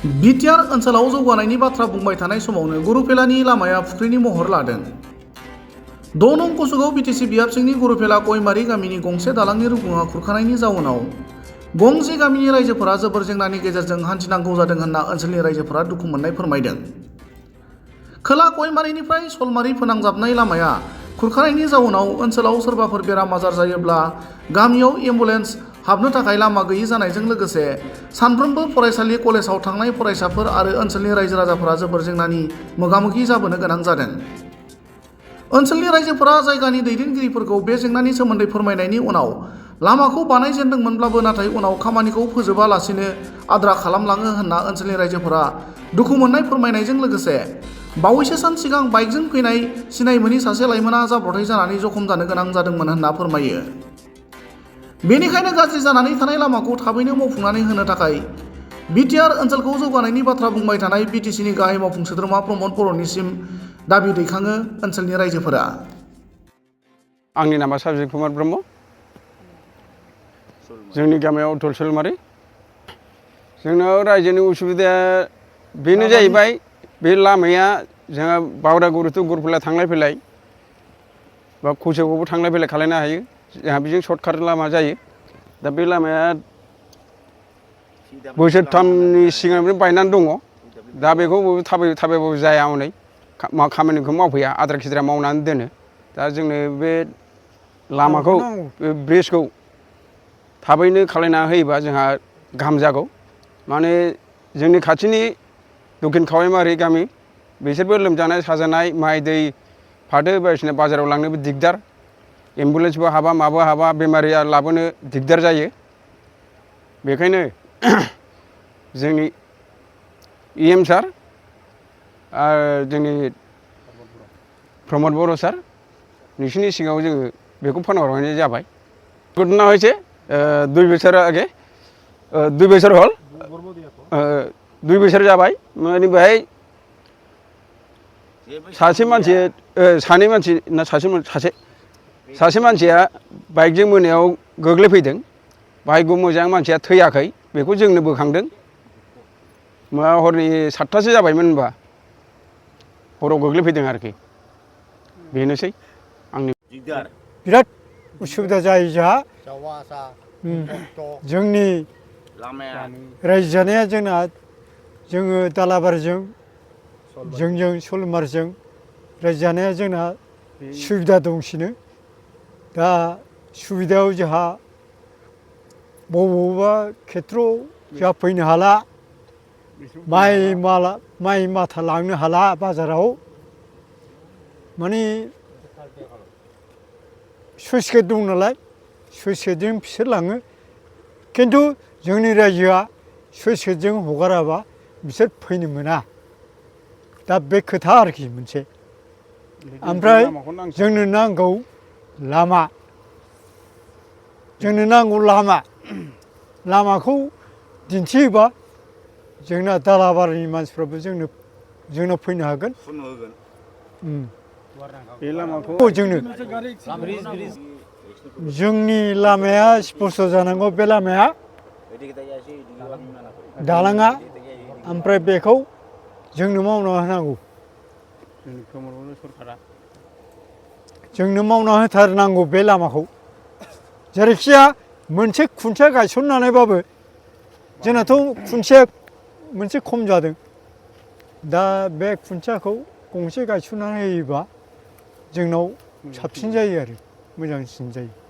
BTR ओनसोलाव जौगानायनि बाथ्रा बुंबाय थानाय समावनो गुरुफेलानि लामाया फुख्रिनि महर लादों। 6 नं कसुगाव बिटिसि बियाबसिंनि गुरुफेला गयमारि गामिनि गंसे दालांनि रुगुङा खुरखानायनि जाउनाव गंसे गामिनि रायजोफोरा जोबोर जेंनानि गेजेरजों हान्थिनांगौ जादों होनना ओनसोलनि रायजोफोरा दुखु मोननाय फोरमायदों। खोला गयमारिनिफ्राय सलमारि फोनांजाबनाय लामाया खुरखानायनि जाउनाव ओनसोलाव सोरबाफोर बेराम आजार जायोब्ला गामियाव एम्बुलेन्स हाबनो थाखाय लामा गैयि जानायजों लोगोसे सानफ्रोमबो फरायसालि कलेजाव थांनाय फरायसाफोर आरो ओनसोलनि रायजो राजाफोरा जोबोर जेंनानि मोगा-मोगि जाबोनो गोनां जादों। ओनसोलनि रायजोफोरा जायगानि दैदेनगिरिफोरखौ बे जेंनानि सोमोन्दै फोरमायनायनि उनाव लामाखौ बानायजेनदोंमोनब्लाबो नाथाय उनाव खामानिखौ फोजोबालासिनो आद्रा खालामलाङो होनना ओनसोलनि रायजोफोरा दुखु मोननाय फोरमायनायजों लोगोसे बावैसो सान सिगां बाइकजों फैनाय सिनाय मोनि सासे लाइमोना जाब्रथाय जानानै जखम जानो गोनां जादोंमोन होनना फोरमायो। बेनिखायनो गाज्रि जानानै थानाय लामाखौ थाबैनो मावफुंनानै होनो थाखाय बिटिआर ओनसोलखौ जौगानायनि बाथ्रा बुंबाय थानाय बिटिसिनि गाहाय मावफुं सोद्रोमा प्रमद बर'निसिम दाबि दैखाङो ओनसोलनि रायजोफोरा। आंनि नामा साबजित कुमार ब्रह्म। जोंनि गामियाव अटल सलमारि। जोंनाव रायजोनि उसुबिदाया बेनो जाहैबाय बे लामाया जोंहा बावरागुरि टु गुरुफेला थांलाय फैलाय बा कसुगावबो थांलाय फैलाय खालामनो हायो। जोंहा बेजों सर्टकाट लामा जायो। दा बे लामाया बोसोरथामनि सिगांनिफ्राय बायनानै दङ। दा बेखौ थाबायबाबो जाया हनै खामानिखौ मावफैया आद्रा खिद्रा मावनानै दोनो। दा जोंनो बे लामाखौ ब्रिजखौ थाबैनो खालायना होयोबा जोंहा गाहाम जागौ। माने जोंनि खाथिनि दक्षिण खावाइमारि गामि बिसोरबो लोमजानाय साजानाय माइ दै फाथो बायदिसिना बाजाराव लांनोबो दिगदार। एम्बुलेन्सबो हाबा माबो हाबा बेमारिया लाबोनो दिगदार जायो। बेखायनो जोंनि EM सार आरो जोंनि प्रमद बर' सार नोंसिनि सिगाङाव जोङो बेखौ फोरमायहरनाय जाबाय। घटना হয়েছে 2 বছর আগে 2 বছর হল 2 বছর जाबाय माने बेहाय सासे मानसिया बाइकजों मोनायाव गोग्लैफैदों। बाहाय मोजां मानसिया थैयाखै बेखौ जोंनो बोखांदों। हरनि 7टासो जाबायमोन होनबा हराव गोग्लैफैदों आरोखि। बेनोसै आंनि बिराद उसुबिदा जायो जोंहा। जोंनि रायजो जानाया जोङो दालाबारिजों जोंजों सलमारिजों रायजो जानाया जोंना सुबिदा दंसिनो। दा सुबिदायाव जोंहा बबेबा खेथ्रआव जोंहा फैनो हाला। माइ माथा लांनो हाला बाजाराव। माने सुइस गेट दं नालाय सुइस गेटजों बिसोर लाङो। खिन्थु जोंनि रायजोआ सुइस गेटजों हगाराबा बिसोर फैनो मोना। दा बे खोथा आरोखि मोनसे। ओमफ्राय जोंनो नांगौ लामा। जोंनो नांगौ लामा। लामाखौ दिन्थियोबा जोंना दालाबारिनि मानसिफ्राबो जोंनाव फैनो हागोन। बे लामाखौ जोंनि लामाया स्पस्त जानांगौ। बे लामाया दालाङा ओमफ्राय बेखौ जोंनो मावना होनांगौ। जोंनो मावना होथारनांगौ बे लामाखौ। जेरैखिया मोनसे खुन्थिया गायसननानैबाबो जोंनाथ' खुन्थिया मोनसे खम जादों। दा बे खुन्थियाखौ गंसे गायसननानै होयोबा जोंनाव साबसिन जायो आरो मोजांसिन जायो।